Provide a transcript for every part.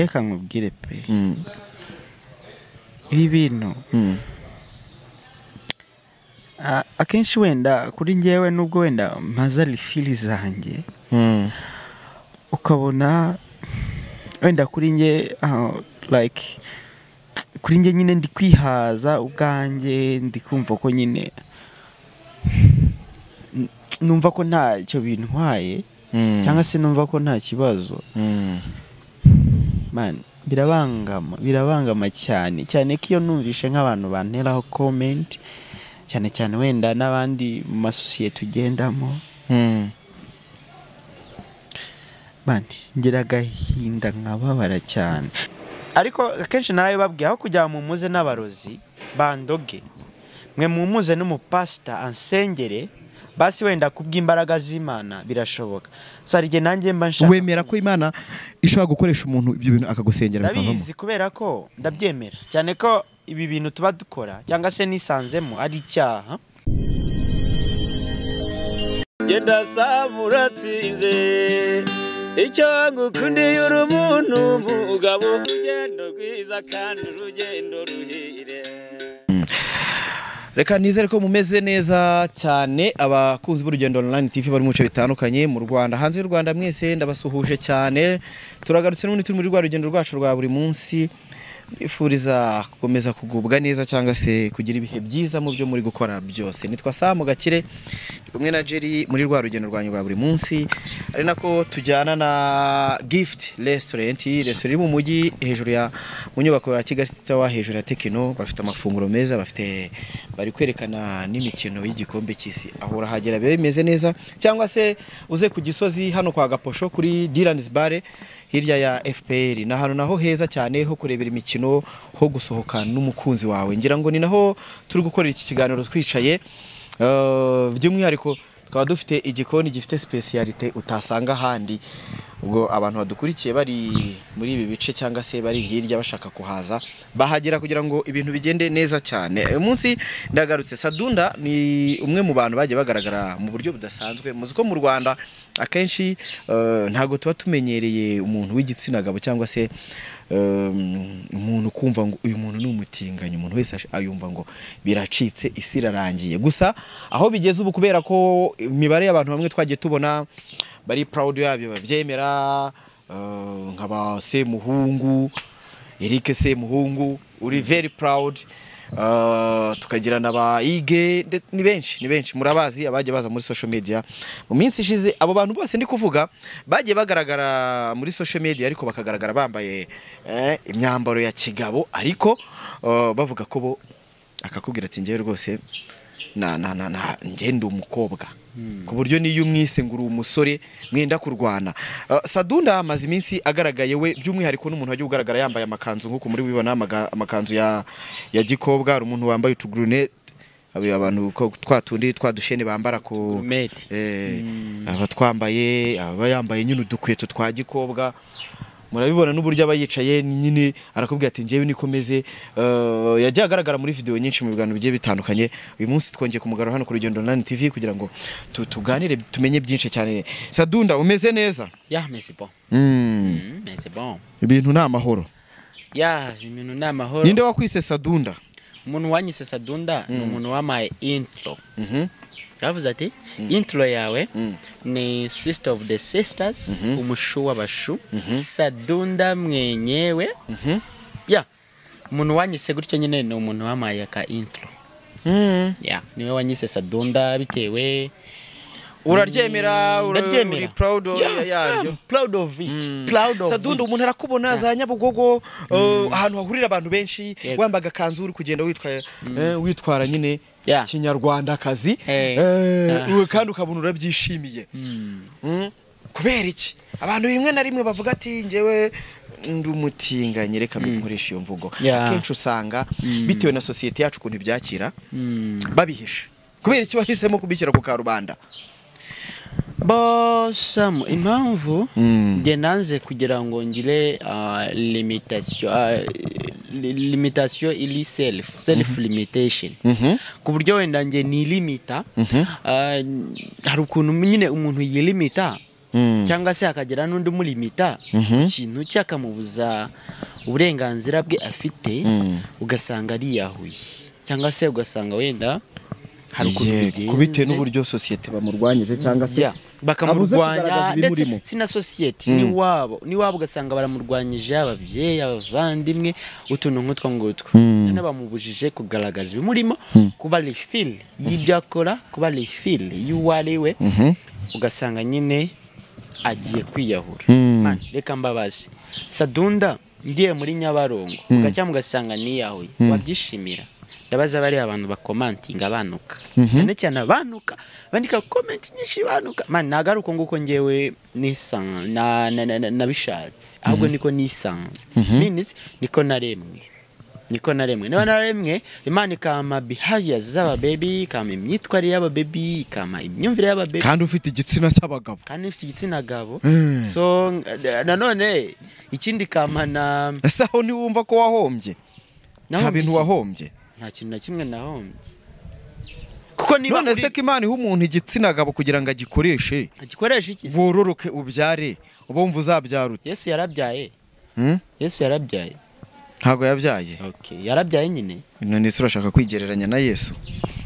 Reka nkubwire pe, ibi bintu akenshi wenda kuri njyewe, nubwo wenda mpaza rifili zanjye, ukabona wenda kuri njye, like kuri njye nyine ndi kwihaza ubwanjye, ndi kumva ko nyine numva ko ntacyo bintwaye cyangwa se numva ko nta kibazo. Man, birabangama, birabangama cyane cyane ko iyo numvishe nk'abantu banteraho comment, cyane cyane wenda n'abandi mu masosiyete ugendamo, bandi ngira agahinda nkababara cyane. Ariko akenshi narabibabwiye, aho kugira ngo mumuze n'abarozi bandoge, mwe mumuze n'umupasita ansengere, basi wenda kubw'imbaraga z'Imana birashoboka. So hari igihe nanjye mba nshaka. Wemera ko Imana ishobora gukoresha umuntu ibyo bintu akagusengera bikavamo? Ndabizi, kubera ko ndabyemera cyane ko ibi bintu tuba dukora cyangwa se nisanzemo ari icyaha. Genda saba uratsinze, icyo ngukundiye uri umuntu mugabo, urugendo rwiza kandi urugendo ruhire. Reka nizere ko mumeze neza cyane, abakunzi b'Urugendo Online TV bari mu bice bitandukanye mu Rwanda, hanze y'u Rwanda, mwese ndabasuhuje cyane. Turagarutse n'ubundi, turi muri rwa rugendo rwacu rwa buri munsi, bifuriza gukomeza kugubwa neza cyangwa se kugira ibihe byiza mu byo muri gukora byose. Nitwa Samu Gakire, ndi kumwe na Jerry muri rwa rugendo rwanyu rwa buri munsi, ari nako tujyana na Gift Restaurant, restaurant iri mu mujyi hejuru ya mu nyubako ya Kigali City Tower, hejuru ya Tekino. Bafite amafunguro meza, bafite bari kwerekana n'imikino y'igikombe cy'isi, aho urahagera biba bimeze neza, cyangwa se uze ku Gisozi hano kwa Gaposho kuri Dylan's Bar hirya ya FPR. Ni ahantu naho heza cyane ho kurebera imikino, ho gusohokana n'umukunzi wawe. Ngira ngo ni naho turi gukorera iki kiganiro twicaye. By'umwihariko tukaba dufite igikoni gifite spécialité utasanga ahandi. Ubwo abantu badukurikiye bari muri ibi bice cyangwa se bari hirya bashaka kuhaza, bahagera kugira ngo ibintu bigende neza cyane. Uyu munsi ndagarutse. Sadunda ni umwe mu bantu bagiye bagaragara mu buryo budasanzwe. Muzi ko mu Rwanda akenshi ntabwo tuba tumenyereye umuntu w'igitsina gabo cyangwa se umuntu kumva ngo uyu muntu ni umutinganyi, umuntu wese ayumva ngo biracitse, isi irarangiye. Gusa aho bigeze ubu, kubera ko imibare y'abantu bamwe twagiye tubona bari proud yabyo, babyemera, nka ba Semuhungu Eric, Semuhungu uri very proud, tukagira na ba Ige, ni benshi, ni benshi murabazi abagiye baza muri social media mu minsi ishize. Abo bantu bose ndi kuvuga bagiye bagaragara muri social media, ariko bakagaragara bambaye imyambaro ya kigabo, ariko bavuga ko bo, akakubwira ati: "Njyewe rwose na njye ndi umukobwa," ku buryo niyo umwise ngo uri umusore mwenda kurwana. Sadunda amaze iminsi agaragaye we by'umwihariko n'umuntu wagiye ugaragara yambaye amakanzu nk'uko muri bibona, amakanzu ya gikobwa. Hari umuntu wambaye utugurune, abantu ko twa tundi twa dushene bambara ku Mate. Aba twambaye, aba yambaye nyine udukweto twa gikobwa, murabibona n'uburyo aba yicaye nyine, arakubwira ati: "Njyewe nikomeze." Yagiye agaragara muri video nyinshi, mu biganiro bigiye bitandukanye. Uyu munsi twongeye kumugarura hano ku Rugendo Online TV kugira ngo tuganire, tumenye byinshi cyane. Sadunda, umeze neza? Ya, mais c'est bon. Mais c'est bon. Ibintu ni amahoro? Ya, ibintu ni amahoro. Ninde wakwise Sadunda? Umuntu wanyise Sadunda ni umuntu wampaye intro. Yavuze ati: "Intro yawe ni sister of the sisters, umushu w'abashu, Sadunda mwenyewe." Ya, umuntu wanyise gutyo nyine ni umuntu wampaye aka intro. Ya, niwe wanyise Sadunda bitewe. Uraryemera? Ndaryemera. Uri proud of Yeah, yaryo? I'm proud of it. Proud of Sadunda, it. umuntu arakubona za Nyabugogo, ahantu hahurira abantu benshi, wambaye agakanzu, uri kugenda witwaye, witwara nyine kinyarwandakazi, kandi ukabona urabyishimiye. Kubera iki abantu rimwe na rimwe bavuga ati: "Njyewe ndi umutinganyi, reka mbikoreshe iyo mvugo"? Akenshi usanga bitewe na sosiyete yacu ukuntu ibyakira, babihisha. Kubera iki bahisemo kubishyira ku karubanda? Bo Samu, impamvu njye nanze kugira ngo ngire limitation, limitation iri self limitation, ku buryo wenda njye nilimita, hari ukuntu nyine umuntu yilimita. Cyangwa se hakagira n'undi umulimita ikintu cye, akamubuza uburenganzira bwe afite, ugasanga ariyahuye, cyangwa se ugasanga wenda hari ukuntu bigenze bitewe n'uburyo sosiyete bamurwanyije cyangwa se bakamurwanya, ndetse si na sosiyete, n'iwabo ugasanga baramurwanyije, ababyeyi, abavandimwe, utuntu nk'utwo ngutwo. None bamubujije kugaragaza ibimurimo, kuba refill y'ibyo akora, kuba refill y'uwo ari we, ugasanga nyine agiye kwiyahura. Reka mbabazi, Sadunda ngiye muri Nyabarongo ugacya mugasanga niyahuye, wabyishimira? Ndabaza bari abantu bakomantinga banuka, cyane cyane abanuka bandika comment nyinshi banuka. Man, ntago ari uko nguko ngewe nabishatse, ahubwo niko nisanze, means niko naremwe, niko naremwe. Niba naremwe, Imana ikampa behaviors z'aba baby, ikampa imyitwarire y'aba baby, ikampa imyumvire y'aba baby, kandi ufite igitsina cy'abagabo, kandi ufite igitsina gabo. So nanone ikindi kampa na ese aho ntiwumva ko wahombye? Nta bintu wahombye, nta kintu na kimwe nahombye. Kuko niba none se ko Imana iha umuntu igitsina gabo kugira ngo agikoreshe, agikoreshe iki? Wororoke ubyare, uba wumva uzabyara ute? Yesu yarabyaye. Yesu yarabyaye. Ntago yabyaye. Okay, yarabyaye nyine. None se urashaka kwigereranya na Yesu?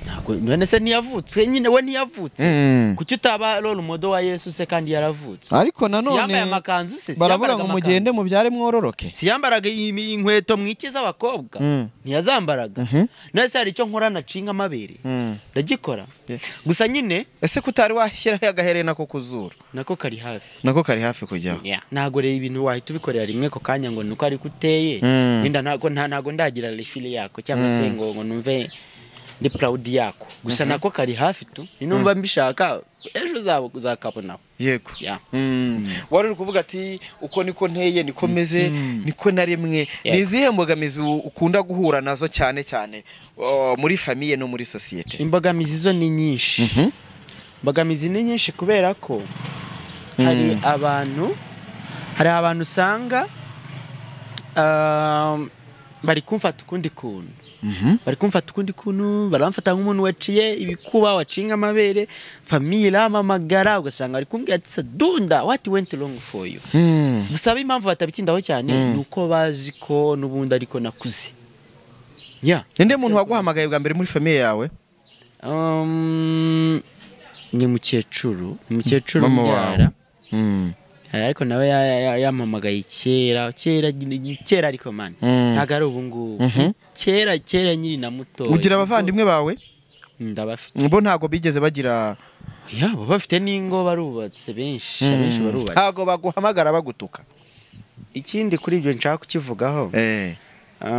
Ntago, none se ntiyavutse nyine, we ntiyavutse. Kuki utaba role model wa Yesu se kandi yaravutse? Ariko nanone siyambaye amakanzu se, barabura ngo mugende mubyare mwororoke. Siyambaraga inkweto mwikiza abakobwa. Ntiyazambaraga. None se hari icyo nkora nacinga amabere? Ndagikora. Gusa nyine ese kutari washyiraho agaherena ko kuzura? Nako kari hafi. Nako kari hafi kujyaho. Ntago rero ibintu wahita ubikorera rimwe ko kanya ngo nuko ari kuteye. Wenda ntago ndagira refill yako cyangwa se ngo numve ndi proud yako. Gusa nako kari hafi tu. Ninumva mbishaka ejo zabo uzakabonaho. Yego. Wari uri kuvuga ati uko niko nteye, niko meze, niko naremwe. Ni izihe mbogamizi ukunda guhura nazo cyane cyane muri famille no muri societe? Imbogamizi zo ni nyinshi. Imbogamizi ni nyinshi kubera ko hari abantu usanga bari kumfata ukundi kuntu. Bari kumfata ukundi kuntu, baramfata nk'umuntu waciye ibikuba, wacinga amabere, famille iramamagara, ugasanga bari kumbwira ati Sadunda, what went wrong for you? Gusa impamvu batabitindaho cyane nuko bazi ko n'ubundi ariko nakuze. Yeah. Ninde muntu waguhamagaye bwa mbere muri famille yawe? Ni mukecuru, mukecuru mbyara. Ariko nawe yampamagaye kera kera kera, ariko man ntago ari ubu ngubu, kera kera nyiri na muto. Ugira abavandimwe bawe? Ndabafite. Bo ntago bigeze bagira? Yabo bafite n'ingo, barubatse benshi, abenshi barubatse. Ntago baguhamagara bagutuka? Ikindi kuri ibyo nshaka kukivugaho,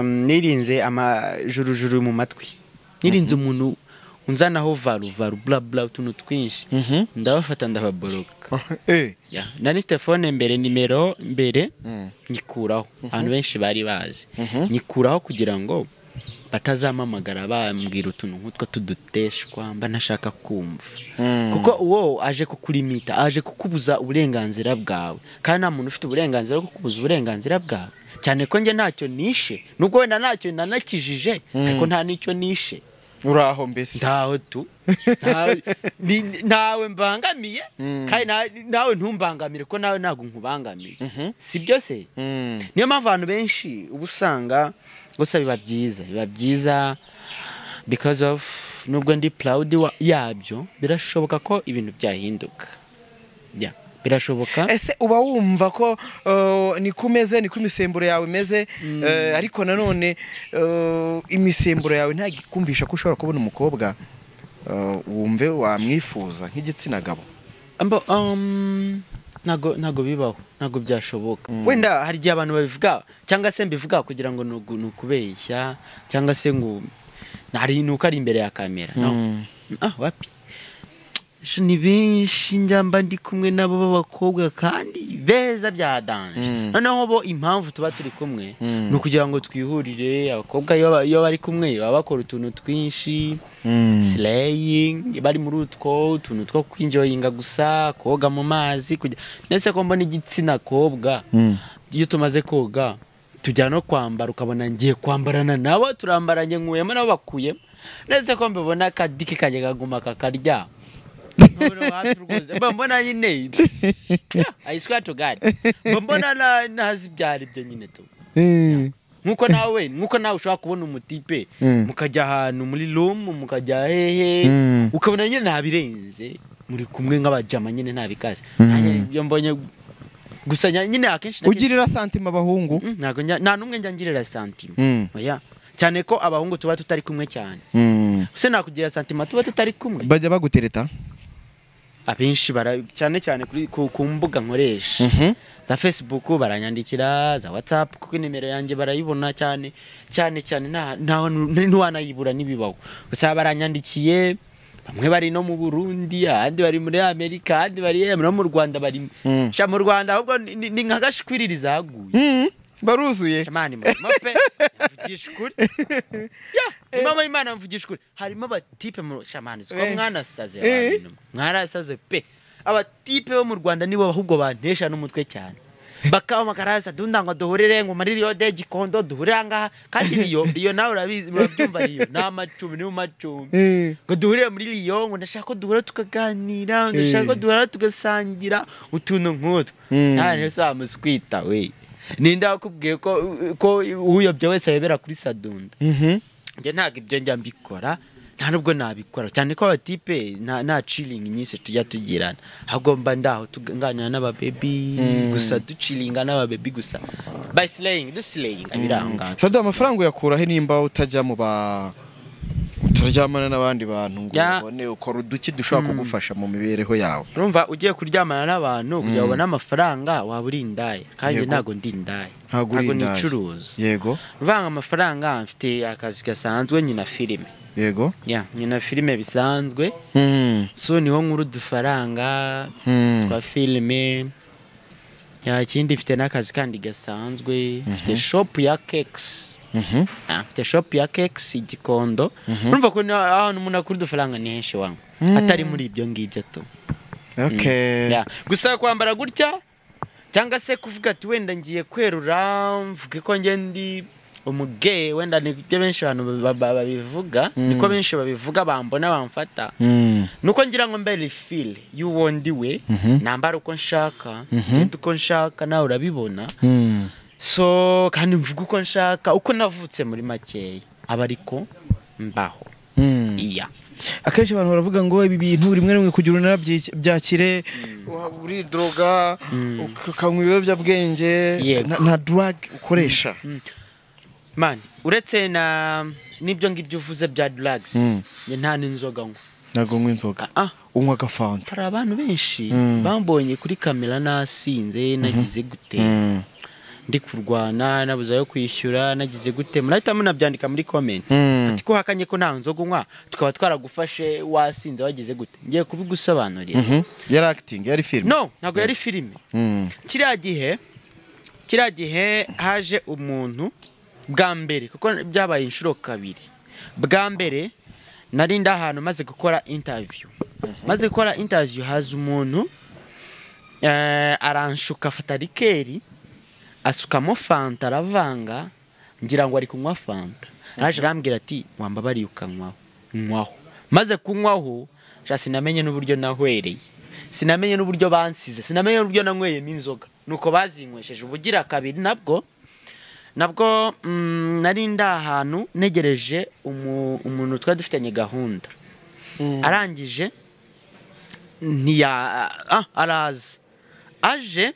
nirinze amajurujuru mu matwi, nirinze umuntu unzanaho varu varu bla bla utuntu twinshi, ndabafata ndababoroka. Nari mfite phone mbere, nimero mbere nyikuraho, abantu benshi bari bazi nyikuraho kugira ngo batazamamagara bambwira utuntu nk'utwo tuduteshwa mba ntashaka kumva. Kuko uwo aje kukulimita, aje kukubuza uburenganzira bwawe, kandi nta muntu ufite uburenganzira bwo kukubuza uburenganzira bwawe, cyane ko njye ntacyo nishe, nubwo wenda ntacyo nanakijije, ariko nta n'icyo nishe. Uraho mbese? Ntaho tu, ntawe mbangamiye, kandi nawe ntumbangamire ko nawe ntabwo nkubangamiye, si byo se? Niyo mpamvu abantu benshi uba usanga gusa biba byiza, biba byiza because of nubwo ndi proud yabyo, birashoboka ko ibintu byahinduka. Birashoboka. Ese uba wumva ko niko umeze, niko imisemburo yawe imeze, ariko nanone imisemburo yawe ntagikumvisha ko ushobora kubona umukobwa wumve wamwifuza nk'igitsina gabo? Ntago bibaho, ntago byashoboka. Wenda hari igihe abantu babivuga cyangwa se mbivuga kugira ngo nukubeshya, cyangwa se ngo hari nuko ari imbere ya kamera. No. Wapi? Ni benshi njyamba ndi kumwe nabo b'abakobwa kandi beza bya danje. Noneho bo impamvu tuba turi kumwe ni ukugira ngo twihurire. Abakobwa iyo bari kumwe baba bakora utuntu twinshi, slaying, bari muri utwo utuntu two kwinjoyinga gusa, koga mu mazi, ndetse ko mbona igitsina kobwa iyo tumaze koga tujya no kwambara, ukabona ngiye kwambarana nabo, turambaranye nkuyemo nabo bakuyemo, ndetse ko mbibona akadiki kanjye kaguma kakarya. Nkabona wapi rwose, mba mbona nyine, I swear to God, mba mbona ntazi ibyo ari byo nyine tu. Nkuko nawe ushobora kubona umutipe, mukajya ahantu muri room, mukajya hehe, ukabona nyine ntabirenze, muri kumwe nk'abajama nyine ntabikaze. Nanjye ibyo mbonye gusa nyine akenshi na kenshi. Ugirira sentiment abahungu? Ntabwo nta n'umwe njya ngirira sentiment. Oya, cyane ko abahungu tuba tutari kumwe cyane. Se nakugira sentiment tuba tutari kumwe? Bajya bagutereta? Abenshi bara, cyane cyane kuri ku mbuga nkoresha za Facebook baranyandikira, za WhatsApp, kuko nimero yanjye barayibona cyane cyane cyane, nta nta ntiwanayibura n'ibibaho. Gusa baranyandikiye, bamwe bari no mu Burundi, ahandi bari muri Amerika, ahandi bari no mu Rwanda bari. Sha, mu Rwanda ahubwo ni nka gashwiririza haguye. Baruzuye. Shamani mape mvugisha ukuri ya mama Imana, mvugisha ukuri, harimo abatipe mu shamani siko. Benshi. Mwanasaze abantu, mwarasaze pe. Abatipe bo mu Rwanda nibo ahubwo bantesha n'umutwe cyane, bakaba Sadunda ngo duhurire ngo muri Rio de Gikondo, duhurire ngaha, kandi Rio, Rio nawe urabizi, urabyumva, Rio ni amacumbi, ni mu macumbi, ngo duhurire muri Rio, ngo ndashaka ko duhura tukaganira, ndashaka ko duhura tugasangira utuntu nk'utwo. Nta rero se wamuswita we, ninde wakubwiye ko uyobye wese ayobera kuri Sadunda? Njye ntabwo ibyo njya mbikora, nta nubwo nabikora, cyane ko abatipe nta chilling nyinshi tujya tugirana, ahubwo mba ndaho tuganira n'ababebi gusa, duchillinga n'ababebi gusa, by slaying, duslaying abiranga. Sada, amafaranga uyakura he nimba utajya mu ba utaryamana n'abandi bantu ngo ubone? Ukora uduki dushobora kugufasha mu mibereho yawe? Urumva, ugiye kuryamana n'abantu kugira ngo ubone amafaranga, waba uri indaya, kandi ntabwo ndi indaya. Ntabwo uri indaya. Nicuruza. Uruvanga amafaranga, mfite akazi gasanzwe, nyina filime. Ya, nyina filime bisanzwe. So niho nkuru udufaranga twa filime. Ya, ikindi mfite n'akazi kandi gasanzwe, mfite shop ya cakes. Ah, mfite shop ya cakes i Gikondo. Urumva ko ahantu umuntu akura udufaranga ni henshi wangu, atari muri ibyo ngibyo tu. Ya, gusa kwambara gutya cyangwa se kuvuga ati wenda ngiye kwerura mvuge ko njye ndi umuge, wenda nibyo benshi abantu babivuga, niko benshi babivuga, bambona bamfata, nuko ngira ngo mbe real y'uwo ndi we, nambara uko nshaka, ngende uko nshaka, nawe urabibona. So kandi mvuga uko nshaka, uko navutse muri makeya aba ariko mbaho. Iya. Akenshi abantu baravuga ngo ibi bintu rimwe na rimwe kugira byakire uri droga, ukanywa ibiyobyabwenge. Nta drug ukoresha? Man, uretse na n'ibyo ngibyo uvuze bya drugs, njye nta n'inzoga nywa. Ntabwo unywa inzoga? Ah. Unywa agafanta? Hari abantu benshi bambonye kuri kamera nasinze, nagize gute, ndi kurwana, nabuze ayo kwishyura, nagize gute, murahita munabyandika muri comment, ati ko hakanye ko nta nzoga unywa, tukaba twaragufashe wasinze, wagize gute? Ngiye kubigusobanurira. Yari acting, yari film? No, ntabwo yari filime. Kiriya gihe haje umuntu bwa mbere, kuko byabaye inshuro kabiri. Bwa mbere nari ndi ahantu maze gukora interview, haza umuntu, aranshuka, afata liqueur asukamo fanta, aravanga, ngira ngo ari kunywa fanta. Araje arambwira ati: "Wambabariye ukanywaho?" Nywaho. Maze kunywaho, sha, sinamenye n'uburyo nahwereye, sinamenye n'uburyo bansize, sinamenye n'uburyo nanyweyemo inzoga, nuko bazinywesheje. Ubugira kabiri nabwo nari ndi ahantu ntegereje umuntu twari dufitanye gahunda, arangije ntiya araza, aje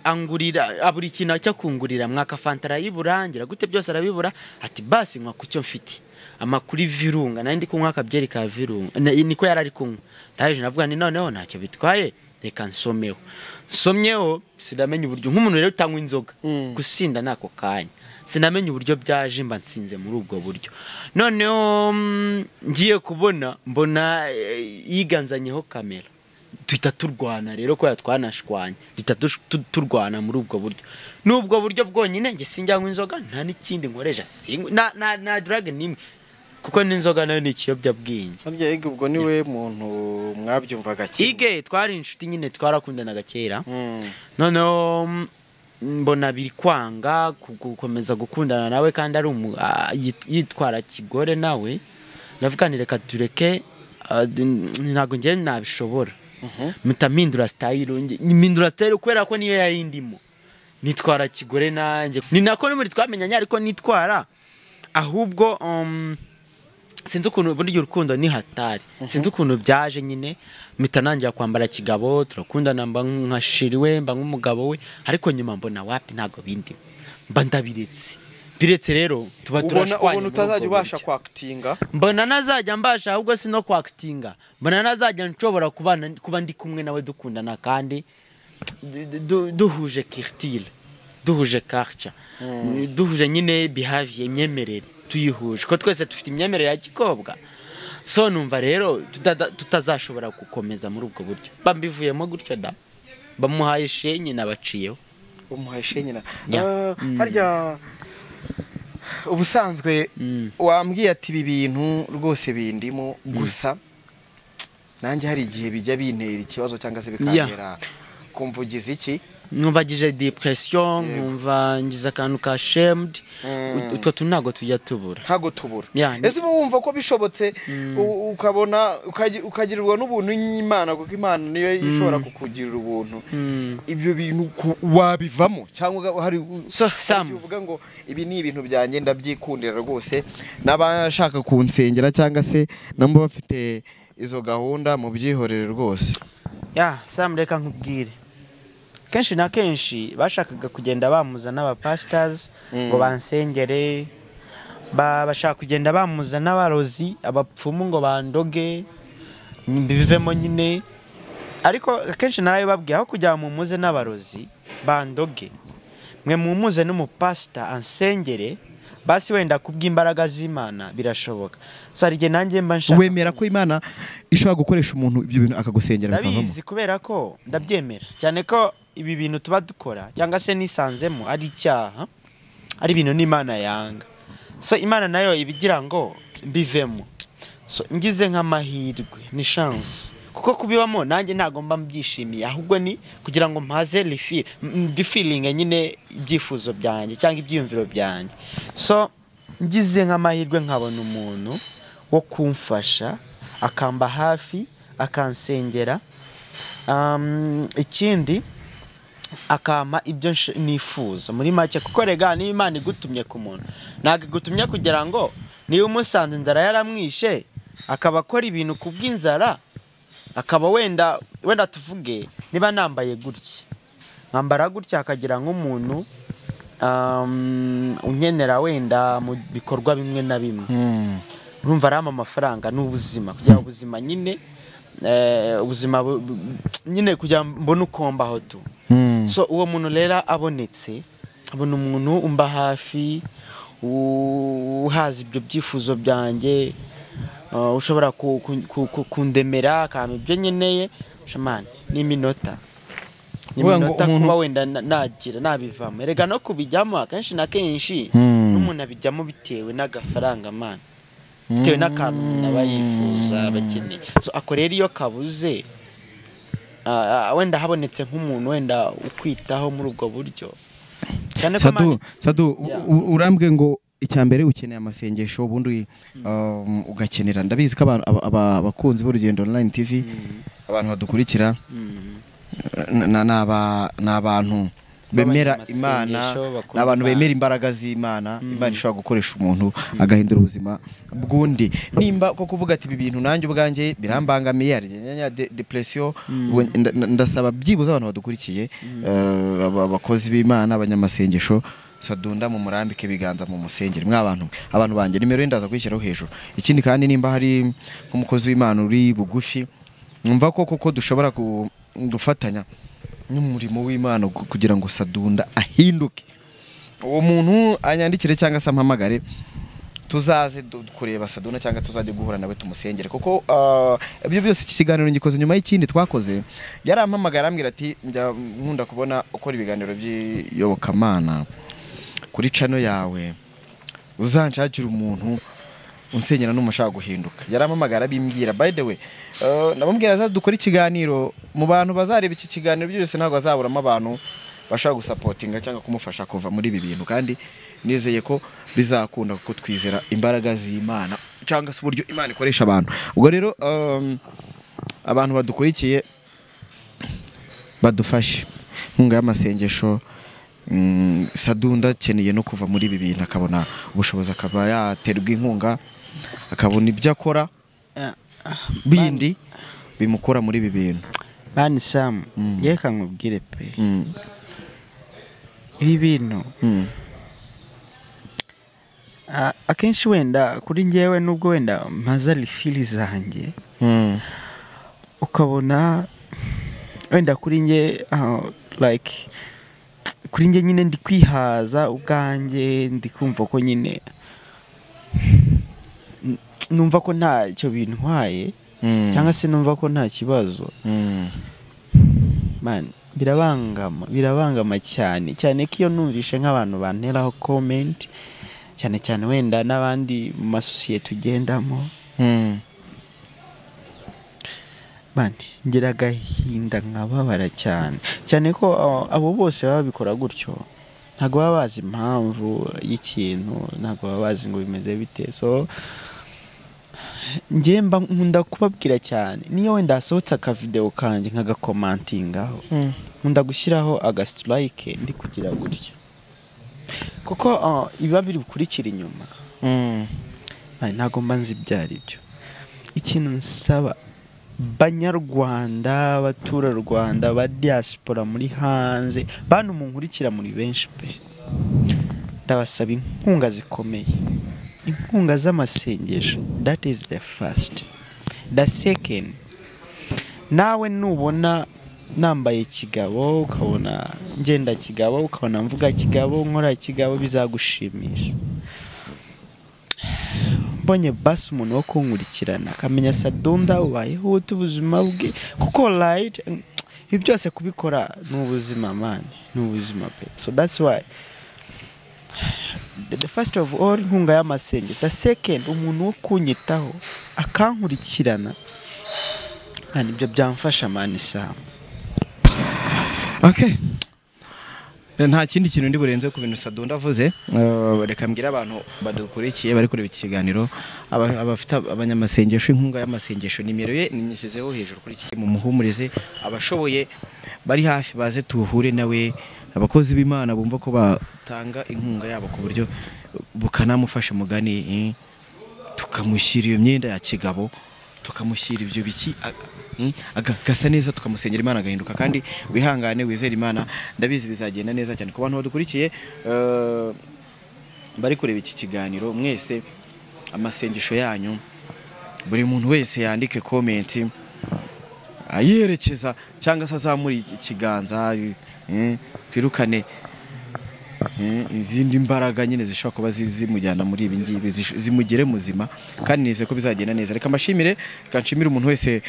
angurira, abura ikintu cyo kungurira, mwaka fanta arayibura, ngira gute byose arabibura, ati: "Basi nywa ku cyo mfite." Amakuri Virunga, nari ndi kunywa akabyeri ka Virunga, niko yari ari kunywa. Ndaje navuga ni noneho ntacyo bitwaye, reka nsomeho. Nsomyeho, sinamenya uburyo, nk'umuntu rero utanywa inzoga, gusinda nako kanya sinamenya uburyo byaje, mba nsinze muri ubwo buryo. Noneho ngiye kubona mbona yiganzanyeho kamera, duhita turwana rero, kubera twanashwanye, duhita turwana muri ubwo buryo. N'ubwo buryo bwonyine, njye sinjyanywa inzoga, nta n'ikindi nkoresha, nta drug n'imwe, kuko n'inzoga nayo ni ikiyobyabwenge. Harya Ige ubwo niwe muntu mwabyumvaga kimwe? Ige twari inshuti nyine, twarakundanaga kera. Noneho mbona biri kwanga gukomeza gukundana nawe, kandi ari yitwara kigore nawe, ndavuga nti reka tureke. Ntabwo njye nabishobora, mpita mpindura style, mpindura style kubera ko niyo yari ndimo, nitwara kigore nanjye, ni nako n'ubundi twamenyanye, ariko nitwara ahubwo sinzi ukuntu burya urukundo ni hatari, sinzi ukuntu byaje nyine, mpita nangira kwambara kigabo, turakundana, mba nka shiriwe, mba nk'umugabo we, ariko nyuma mbona wapi, ntabwo bindimo, mba ndabiretse. Biretse rero tuba turashwanye. Ubona utazajya ubasha kwakitinga? Mbona nazajya mbasha, ahubwo si no kwakitinga, mbona nazajya nshobora kuba ndi kumwe nawe, dukundana kandi duhuje culture, duhuje culture, duhuje nyine behavior, imyemerere tuyihuje, ko twese dufite imyemerere ya gikobwa. So numva rero tutazashobora gukomeza muri ubwo buryo, bambivuyemo gutyo da, bamuhaye shenye nabaciyeho. Umuhaye shenye na harya ubusanzwe wambwiye ati ibi bintu rwose bindimo, gusa nanjye hari igihe bijya bintera ikibazo cyangwa se bikantera kumvugiza iki, nkumva ngize depression, nkumva ngize akantu ka shamed, utwo tuntu ntabwo tujya tubura. Ntabwo tubura. Ese uba wumva ko bishobotse ukabona ukagirirwa n'ubuntu n'Imana, kuko Imana niyo ishobora kukugirira ubuntu, ibyo bintu wabivamo cyangwa hari uvuga ngo ibi ni ibintu byanjye ndabyikundira rwose, n'abashaka kunsengera cyangwa se nabo bafite izo gahunda mu byihorere rwose? Ya Sam, reka nkubwire, kenshi na kenshi bashakaga kugenda bamuza n'abapastors ngo bansengere, bashaka kugenda bamuza n'abarozi, abapfumu ngo bandoge bivemo nyine, ariko kenshi narabibabwiye, aho kujya mu muze n'abarozi bandoge, mwe mumuze n'umupastor ansengere, basi wenda kubw'imbaraga z'Imana birashoboka. So hari igihe nanjye mba nshaka. Wemera ko Imana ishobora gukoresha umuntu ibyo bintu akagusengera bikavamo? Ndabizi, kubera ko ndabyemera cyane ko ibi bintu tuba dukora cyangwa se nisanzemo ari icyaha, ari ibintu n'Imana yanga. So Imana nayo ibigira ngo mbivemo. So ngize nk'amahirwe, ni chance, kuko kubibamo nanjye ntago mba mbyishimiye, ahubwo ni kugira ngo mpaze feeling nyine ibyifuzo byanjye cyangwa ibyiyumviro byanjye. So ngize nk'amahirwe nkabona umuntu wo kumfasha, akamba hafi, akansengera, ikindi akampa ibyo nifuza muri make, kuko rega niba Imana igutumye ku muntu, ntabwo igutumye kugira ngo niba umusanze inzara yaramwishe akaba akora ibintu kubw'inzara, akaba wenda tuvuge niba nambaye gutya, nkambara gutya akagira nk'umuntu unkenera wenda mu bikorwa bimwe na bimwe, urumva arama amafaranga n'ubuzima, kugira ubuzima nyine, ubuzima nyine kugira mbone uko mbaho tu. So uwo muntu rero abonetse, abona umuntu umba hafi, uhaza ibyo byifuzo byanjye, ushobora kundemera akantu ibyo nkeneye, shamani n'iminota kuba wenda nagira nabivamo. Erega no kubijyamo akenshi na kenshi n'umuntu abijyamo bitewe n'agafaranga man, bitewe n'akantu umuntu aba yifuza abakeneye. So ako rero iyo kabuze, wenda habonetse nk'umuntu wenda ukwitaho muri ubwo buryo. Sadu, urambwe ngo icyambere ukeneye amasengesho, ubundi ugakenera, ndabizi ko abakunzi b'urugendo online TV, abantu badukurikira n'abantu bemera Imana, n'abantu bemera imbaraga z'Imana, Imana ishobora gukoresha umuntu agahindura ubuzima bw'undi. Nimba ko kuvuga ati ibi bintu nanjye ubwanjye birambangamiye, hari depression, ndasaba byibuze abantu badukurikiye, abakozi b'Imana, abanyamasengesho, Sadunda mu murambike biganza mu musengeri mwabantu, abantu banjye nimero ndaza kwishyiraho hejuru. Ikindi kandi nimba hari nk'umukozi w'Imana uri bugufi, numva ko koko dushobora gufatanya n'umurimo w'Imana kugira ngo Sadunda ahinduke, uwo muntu anyandikire cyangwa se ampamagare, tuzaze kureba Sadunda cyangwa tuzajye guhura nawe tumusengere, kuko ibyo byose iki kiganiro ngikoze nyuma y'ikindi twakoze, yarampamagara arambwira ati njya nkunda kubona ukora ibiganiro by'iyobokamana kuri channel yawe, uzanshakira umuntu unsenyera n'umushaka guhinduka. Yarampamagara bimbwira, by the way nabamubwira azaza dukora ikiganiro, mu bantu bazareba iki kiganiro byose ntabwo azaburamo abantu bashaka gusapotinga cyangwa kumufasha kuva muri ibi bintu, kandi nizeye ko bizakunda kuko twizera imbaraga z'Imana. cyangwa se uburyo Imana ikoresha abantu. Ubwo rero abantu badukurikiye badufashe inkunga y'amasengesho. Sadunda akeneye no kuva muri ibi bintu, akabona ubushobozi, akaba yaterwa inkunga, akabona ibyo akora bindi bimukura muri ibi bintu. Bani Sam, reka nkubwire pe, ibi bintu akenshi wenda kuri njyewe, nubwo wenda mpaza rifili zanjye, ukabona wenda kuri njye like kuri njye nyine ndi kwihaza ubwanjye, ndi kumva ko nyine numva ko ntacyo bintwaye, cyangwa se numva ko nta kibazo. Man, birabangama cyane cyane ko iyo numvishe nk'abantu banteraho comment, cyane cyane wenda n'abandi mu masosiyete ugendamo, bandi ngira agahinda nkababara cyane cyane ko abo bose baba babikora gutyo ntabwo baba bazi impamvu y'ikintu, ntabwo baba bazi ngo bimeze bite. So njye mba nkunda kubabwira cyane, niyo wenda hasohotse akavideo kanjye nkagakomantingaho, nkunda gushyiraho agastrike ndi kugira gutya, kuko ibiba biri bukurikira inyuma ntabwo mba nzi ibyo ari byo. Ikintu nsaba banyarwanda, abaturarwanda, ba diaspora muri hanze, bantu munkurikira muri benshi pe, ndabasaba inkunga zikomeye, inkunga z'amasengesho. That is the first. The second, nawe nubona nambaye kigabo, ukabona ngenda kigabo, ukabona mvuga kigabo, nkora kigabo, bizagushimisha. Mbonye basi umuntu wo kunkurikirana akamenya Sadunda ubayeho ute ubuzima bwe, kuko right ibi byose kubikora ni ubuzima man, ni ubuzima pe. So that's why the first of all inkunga y'amasenge, the second umuntu wo kunyitaho akankurikirana, kandi ibyo byamfasha man Sam. Okay, nta kindi kintu ndi burenze ku bintu Sadunda avuze. Reka mbwira abantu badukurikiye bari kureba iki kiganiro, abafite abanyamasengesho, inkunga y'amasengesho, nimero ye nimyishyizeho hejuru kuri iki, mumuhumurize abashoboye bari hafi baze tuhure nawe, abakozi b'Imana bumva ko batanga inkunga yabo ku buryo bukanamufasha mugani, tukamushyira iyo myenda ya kigabo, tukamushyira ibyo biki agasa neza, tukamusengera Imana agahinduka. Kandi wihangane, wizere Imana, ndabizi bizagenda neza cyane. Ku bantu badukurikiye bari kureba iki kiganiro mwese, amasengesho yanyu, buri muntu wese yandike comment ayerekeza cyangwa se azamura ikiganza, twirukane izindi mbaraga nyine zishobora kuba zimujyana muri ibi ngibi, zimugere muzima, kandi nizeye ko bizagenda neza. Reka mbashimire, reka nshimire umuntu wese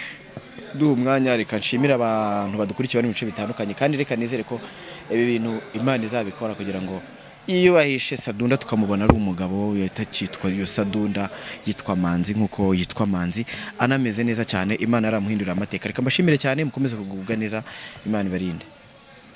duha umwanya, reka nshimire abantu badukurikiye bari mu bice bitandukanye, kandi reka nizere ko ibi bintu Imana izabikora kugira ngo yiyubahishe Sadunda tukamubona ari umugabo yatakitwa yo Sadunda, yitwa Manzi nkuko yitwa Manzi, anameze neza cyane, Imana yaramuhindurira amateka. Reka mbashimire cyane, mukomeze kugubwa neza, Imana ibarinde.